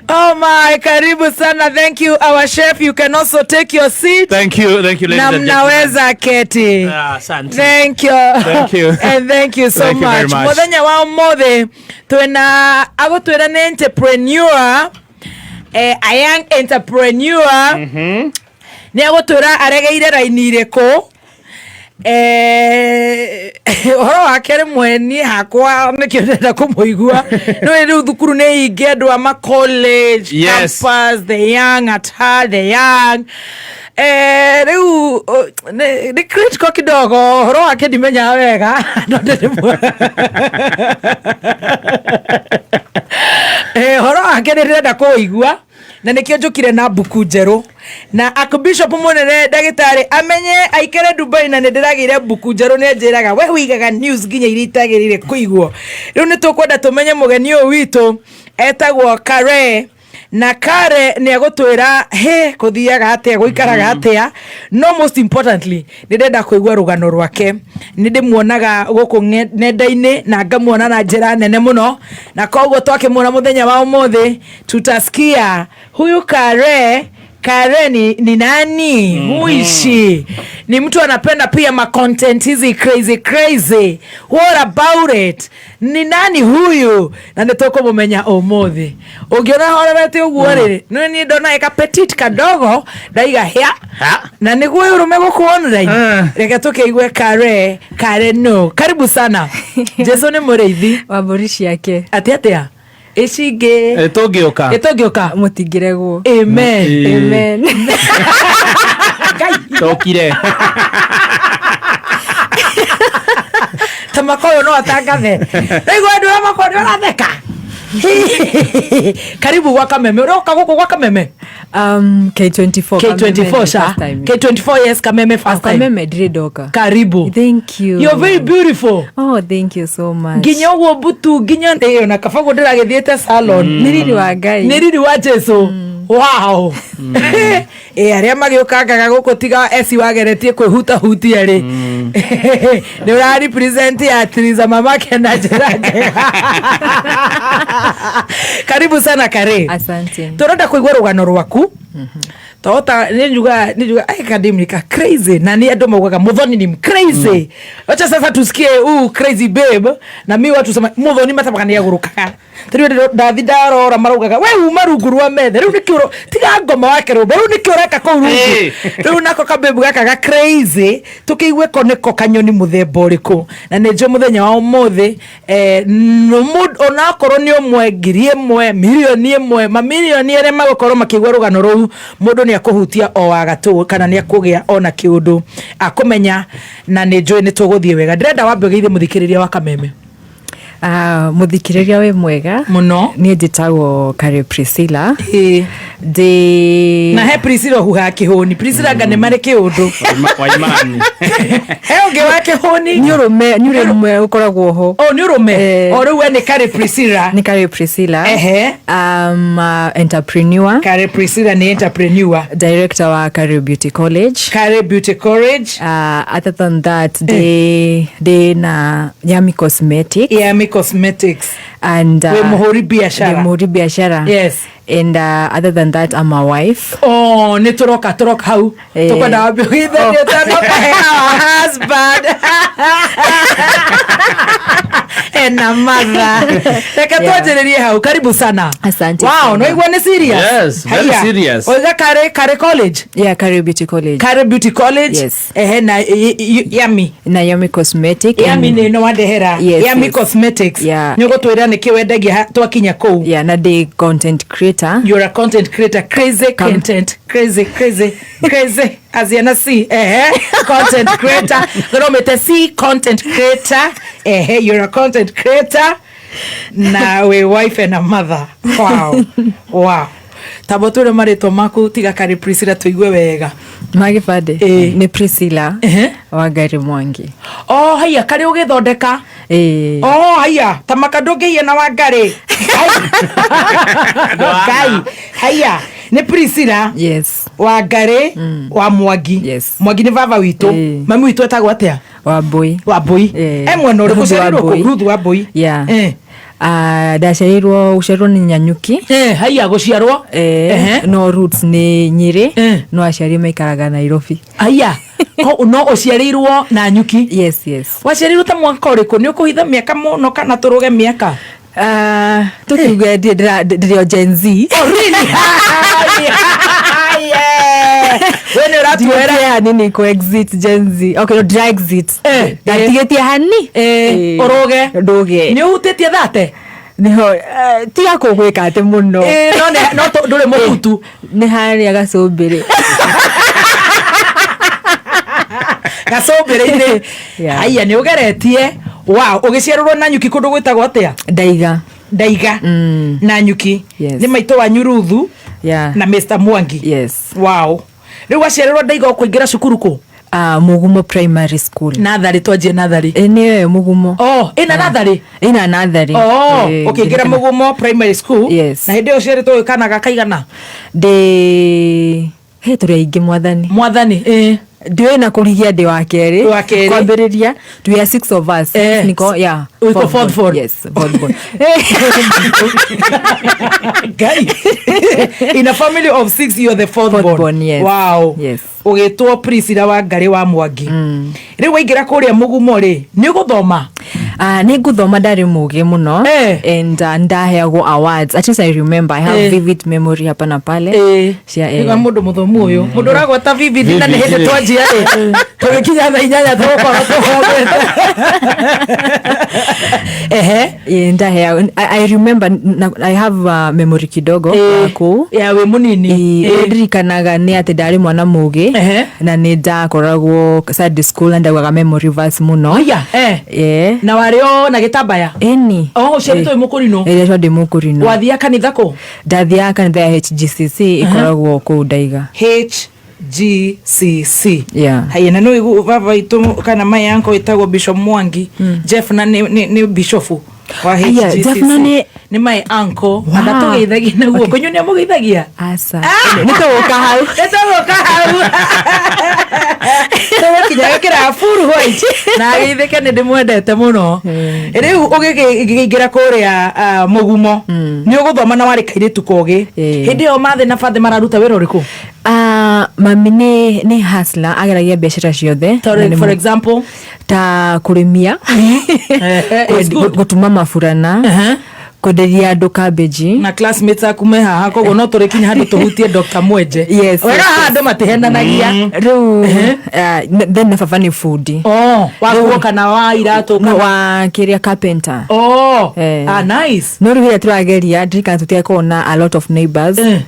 Oh my, karibu sana. Thank you our chef. You can also take your seat. Thank you, ladies Na and gentlemen. mnaweza keti. Ah, asante. Thank you. Thank you. And thank you so Thank you very much. much. Muthenya wa umuthi twina agutwira ni entrepreneur, a young entrepreneur. Ni agutwira aregeire raini iriku. Ũhoro wake rĩmwe niĩ hakwa nĩkĩo ndĩrenda kũmũigua. Nĩ rĩu thukuru nĩ ingĩ, andũ a ma college, campus, the young at heart, the young. Rĩu nĩ critical kidogo ũhoro wake, ndimenyaga wega, no ndĩrĩmwe ũhoro wake nĩ ndĩrenda kũũigua, na nĩkĩo njũkire na mbuku njerũ na Archbishop mũnene ndagĩtarĩ amenye aikare Dubai, na nĩ ndĩragĩire mbuku njerũ. Nĩ anjĩraga we ũigaga news nginya iria itagĩrĩire kũigwo. Rĩu nĩ tũkwenda tũmenye mũgeni ũyũ witũ etagwo Kare, na Kare nĩ agũtwĩra he kũthiaga atĩa, gũikaraga atĩa. No most importantly, nĩ ndenda kũigua rũgano rwake. Nĩ ndĩmuonaga gũkũ nenda-inĩ na ngamuona na njĩra nene mũno, na koguo twakĩmuona mũthenya wa ũmũthĩ, tutasikia huyu Kare. Kare ni nani? Huishi ni mtu anapenda pia ma content hizi crazy crazy. What about it? Ni nani huyu? Na nĩ tũkũmũmenya ũmũthĩ. Ũngĩona horerete ũguo rĩ, nĩ niĩ ndona eka petit kadogo ndaiga hĩa. Ha. Na nĩguo ũrũme gũkũ online. Reke tũkĩigue Kare. Kare, no karibu sana. Jesu nĩ mũrĩithi wa mbũri ciake. Atĩ atĩa ĩcingĩ? Tũngĩũka. Ĩtũngĩũka. Mũtingĩregwo. Amen. Amen. Ngai. Tokire. Ta makoyo no atangathe rĩu andũ arĩa makorwo nĩ ũratheka. Karibu gwa Kameme. Ũroka gũkũ gwa Kameme? K24. K24 sha. First time. K24, yes. Kameme first time. Kameme ndirĩ ndoka. Karibu. Thank you. You're very beautiful. Oh, thank you so much. Nginya ũguo mbutu, nginya ĩyo na kabago ndĩragĩthiĩte salon. Nĩ riri wa Ngai. Nĩ riri wa Jesu. Wow. Ĩ arĩa magĩũkangaga gũkũ, tiga eci wageretie kwĩhutahutia rĩ, nĩ ũra represent ya Triza mamake na njĩra njega. Karibu sana, Kare. Asante. Tũrenda kũigua rũgano rwaku tota nĩ njuga ai kadem nika crazy, na nĩ andũ maugaga Muthoni ni crazy. Wacha sasa tusikie huu crazy babe. Na mi watu sema Muthoni matamaga nĩ agũrũkaga. Tariũ ndathi ndarora, maraugaga we uma rungu rwa metha. Rĩu nĩkĩo tiga ngoma wake rũmba, rĩu nĩkĩo ũreka kũu rungu? Rĩu nako kabebu gaka ga crazy, tũkĩigue ko nĩko kanyoni mũthemba ũrĩkũ. Na nĩ njũĩ mũthenya wa ũmũthĩ, onakorwo nĩ ũmwe 1,000, 1,000,000, mamirioni arĩa magũkorwo makĩigua rũgano rũu, mũndũ nĩ akũhutia o wa gatũ kana nĩ akũgĩa ona kĩũndũ akũmenya, na nĩ njũĩ nĩ tũgũthiĩ wega. Ndĩrenda wambe ũgeithie mũthikĩrĩria wa Kameme. Ah, mũthikĩrĩria, wĩ mwega? Mũno. Niĩ njĩtagwo Kare Priscilla. Ndĩ Na he Priscilla huha kĩhũni. Priscilla anga nĩ marĩ kĩũndũ. Waimani. He ũngĩ wa kĩhũni? Nĩ ũrũme ũkoragwo ho. O nĩ ũrũme. Eh. O rĩu we nĩ Kare Priscilla. Nĩ Kare Priscilla. Entrepreneur. Kare Priscilla nĩ entrepreneur. Director wa Kare Beauty College. Kare Beauty College. Other than that, ndĩ na Yami Cosmetics. Yami Cosmetics. And wĩ mũhũri biacara. Ndĩ mũhũri biacara. And other than that, I'm a wife. Oh, nĩ tũroka hau. Eh. Tũkwenda wambe ũgeithanie ũtanokahe our husband and a mother. Reke twanjĩrĩrie hau. Karibu sana. Asante Wow. sana. No igua nĩ serious. Yes, very Haya. serious. Oiga Kare College. Yeah, Kare Beauty College. Kare Beauty College. Yes. Ehe, na Yami. Na Yami Cosmetic. Yami nĩ ĩno wandehera. Yes, Yami yes. Cosmetics. Yeah. Nĩ ũgũtwĩra nĩkĩ wendagia twakinya kũu. Yeah, na ndĩ content creator. You're a content creator. Crazy. Content crazy, crazy, crazy aziana c, ehe, content creator. Ngoromete c content creator. Ehe, you're a content creator na we wife and a mother. Wow. Tabo twĩre marĩtwa maku tiga Kari Priscilla, tũigue wega. Magĩbandĩ? Eh. Nĩ Priscilla Wangari Mwangi. Oh, haiya, karĩ ũgĩthondeka. Eh. Oh, haiya, ta maka ndũngĩiya na Wangari Ngai. Haiya, nĩ Priscilla Yes. Wangari wa Mwangi. Yes. Mwangi nĩ baba witũ. Eh. Mami witũ etagwo atĩa? Wambui. Wambui. Eh. E mwena ũrĩkũ? Ruth Ciarirwo kũ? Wambui. Ruth Wambui. Yeah. Eh. Ah, ndaciarirwo gũciarirwo nĩ Nyanyuki. Eh, haiya gũciarwo. Eh, Ehe. no roots nĩ Nyĩrĩ. Eh. No aciari maikaraga Nairobi. Haiya. No ũciarĩirwo na nyuki? Yes. Waciarirwo ta mwaka ũrĩkũ? Nĩ ũkũhitha mĩaka mũno kana tũrũge mĩaka? Ah, tũkiuge ndĩrĩ o Gen Z. Oh, really? Yeah. We nĩ ũratuoera. Ndiũtie hanini kũ exit Gen Z. Okay, no ndĩra exit. Eh, Ndatigĩtie hani. Eh, ũrũge. Ndũge. Nĩ ũhutĩtie thate? Nĩho eh, tiga kũgwĩka atĩ mũno. Eh, no no ndũrĩ mũhutu. Nĩ harĩa gacũmbĩrĩ. Gacũmbĩrĩ-inĩ. Yeah. Haiya, nĩ ũgeretie. Wow, ũgĩciarĩrwo na nyuki kũndũ gwĩtagwo atĩa? Ndaiga. Ndaiga. Na nyuki. Yes. Nĩ maitũ wanyu Ruthu Yeah. na Mr. Mwangi. Yes. Wow. Rĩu waciarĩrwo Ndaiga ũkũingĩra cukuru kũ? Ah, Mugumo Primary School. Natharĩ, twanjie natharĩ. Eh, nĩyo Mugumo. Oh, ĩna natharĩ? Ĩna natharĩ. Oh, Eh, ũkĩingĩra ndirikana. Mugumo Primary School. Yes. Na hĩndĩ ĩyo ũciarĩtwo kana gakaigana? Ndĩ he tũrĩ aingĩ mwathani. Mwathani, eh. Ndiũĩ na kũrigia ndĩ wa kerĩ. Wa kerĩ. Kwambĩrĩria we are six of us. Eh. Niko, yeah. Uko Fourth fourth born. born. Yes, fourth born. Ngai. In a family of six, you are the fourth Fourth born. born, yes. Wow. Yes. Ũgĩtwo Priscilla wa Ngarĩ wa Mwangi. Rĩu waingĩra kũrĩa Mũgumo rĩ, nĩ ũgũthoma? Ah, nĩ ngũthoma, ndarĩ mũgĩ mũno. Eh. And ndaheagwo awards. At least I remember I have Eh. vivid memory hapa na pale. Cia, eh. Nĩgwa mũndũ mũthomu ũyũ, mũndũ ũragwata vivid na nĩ hĩndĩ Vivid. twanjia rĩ, tũgĩkinya thaa 8 tũgũkorwo tũthomete. Ehe. Eh, ndaheagwo I remember na, I have memory kidogo Eh, kũu. ya wĩ mũnini. Ũrĩa ndirikanaga nĩ atĩ ndarĩ mwana mũgĩ. Ehe. Na nĩ ndakoragwo Sunday school na ndaugaga memory verse mũno. Aya, eh. Eh. Na warĩ o na gĩtambaya? Ĩni. Oh, ũciarĩtwo wĩ mũkũrinũ? Ĩrĩa ndĩ mũkũrinũ. Wathiaga kanitha kũ? Ndathiaga kanitha ya HGCC, ĩkoragwo kũu Ndaiga. HGCC. Yeah. Haya, na nĩ baba itũ kana my uncle ĩtagwo Bishop Mwangi Jeff, na nĩ bishofu wa Aya, HGCC. Jeff na nĩ my uncle. Ona tũgeithagia naguo. Kũnyũ nĩ amũgeithagia? Aca, nĩ tũgũka hau. Nĩ tũgũka hau, tũgũkinya gĩkĩra full white na ageithĩke, nĩ ndĩmwendete mũno. Rĩu ũgĩkĩingĩra kũrĩa ah, Mũgumo, nĩ ũgũthoma na warĩ kairĩtu kogĩ. Eh. Hĩndĩ ĩyo mathe na bathe mararuta wĩra ũrĩkũ? Ah, mami nĩ hustler, ageragia biacara ciothe. Na Sorry, nĩ for example? Ta kũrĩmia. Eh, it's good. Gũtuma maburana, kwenderia andũ cabbage. Na classmates aku me haha, koguo no tũrĩkinya handũ tũhutie Dr. Mwenje. Yes, wega yes, haha andũ matihenanagia. Rĩu ah, then na baba nĩ bundi. Oh, wa nguo kana wa iratũ? No, kana wa kĩrĩa, carpenter. Oh. Eh. Ah, nice. No rĩu rĩrĩa tũrageria, ndirikana tũtiakorwo na a lot of neighbors. Eh.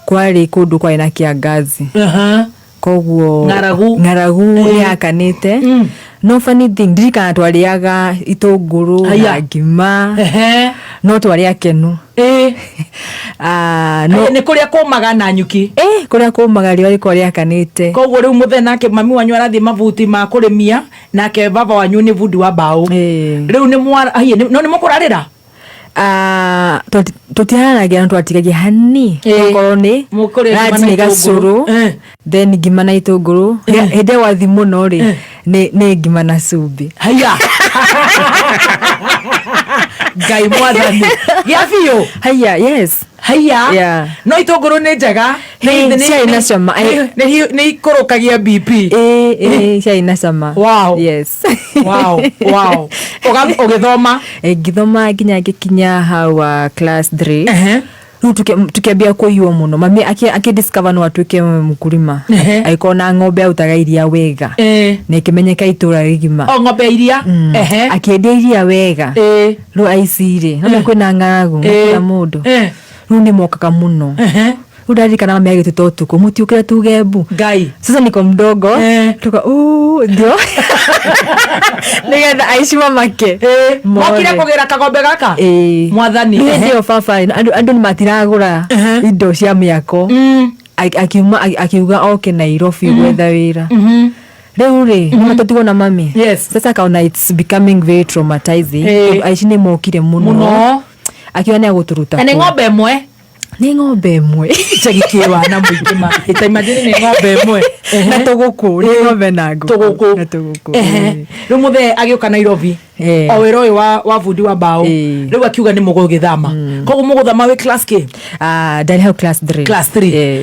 Kwarĩ kũndũ kwarĩ na kĩangazi. Koguo Ng'aragu. Ng'aragu Eh. nĩ yakanĩte. No funny thing, ndirikana twarĩaga itũngũrũ Aya. na ngima. No twarĩ akenu. Ah, no. Nĩ kũrĩa kũmaga na nyuki. Eh, kũrĩa kũmaga, riũa rĩkorwo rĩakanĩte. Koguo rĩu mũthee nake mami wanyu arathiĩ mabuti ma kũrĩmia, nake baba wanyu nĩ bundi wa mbaũ. Eh. Rĩu nĩ mwa aiye, no nĩ mũkũrarĩra? Ah, tũtiaranagia no twatigagia hani. Eh. Okorwo nĩ Mũkũrĩa ngima lunch na nĩ itũngũrũ. gacũrũ. Eh. Then ngima na itũngũrũ. Hĩndĩ ĩyo wathi mũno rĩ, Eh. nĩ ngima na cumbĩ. Haiya, Ngai mwathani, gĩa biũ. Haiya, yes. Haiya. Yeah. No itũngũrũ nĩ njega. Hey, ciarĩ na cama. Nĩ ikũrũkagia BP. Ĩ, ciarĩ na cama. Wow. Yes. Wow. Ũgĩthoma? Eh, ngĩthoma nginya ngĩkinya hau class 3. Rĩu tukĩambia kũiywo mũno, mami akĩdiscover no atuĩke mũkulima. Agĩkorwo na ng'ombe arutaga iria wega. Na ĩkĩmenyeka itũra rĩgima. O ng'ombe ya iria. Akĩendia iria wega. Rĩu aici rĩ, no kwĩna ng'aragu na kila mũndũ. Rĩu nĩ mokaga mũno. Rĩu ndarikana mami agĩtũta ũtukũ, mũtiũkĩre tuge mbu. Ngai. Sasa niko mdogo. Tuka "Uu," ndio nĩgetha aici mamake. Mokire kũgĩra kagombe gaka? Ĩĩ. Mwathani. Rĩu hĩndĩ ĩyo baba andũ nĩ matiragũra indo cia mĩako. Akiuma akiuga oke Nairobi gwetha wĩra. Rĩu rĩ, nĩ tũtigwo na mami. Sasa akaona it's becoming very traumatizing. Eh. Tondũ aici nĩ mokire mũno. Mũno. Akiuga nĩ agũtũruta Na nĩ kũu. ng'ombe ĩmwe? Nĩ ng'ombe ĩmwe. Icagi kĩ wana mũingĩ ma ita, imagine nĩ ng'ombe ĩmwe. Na tũgũkũ, nĩ ng'ombe na ngũkũ. Tũgũkũ. Na tũgũkũ. Rĩu mũthee agĩũka Nairobi, o wĩra ũyũ wa bundi wa mbaũ, rĩu akiuga nĩ mũgũgĩthama. Koguo mũgũthama wĩ class k? Ah, ndarĩ hau class 3. Class 3. Eh.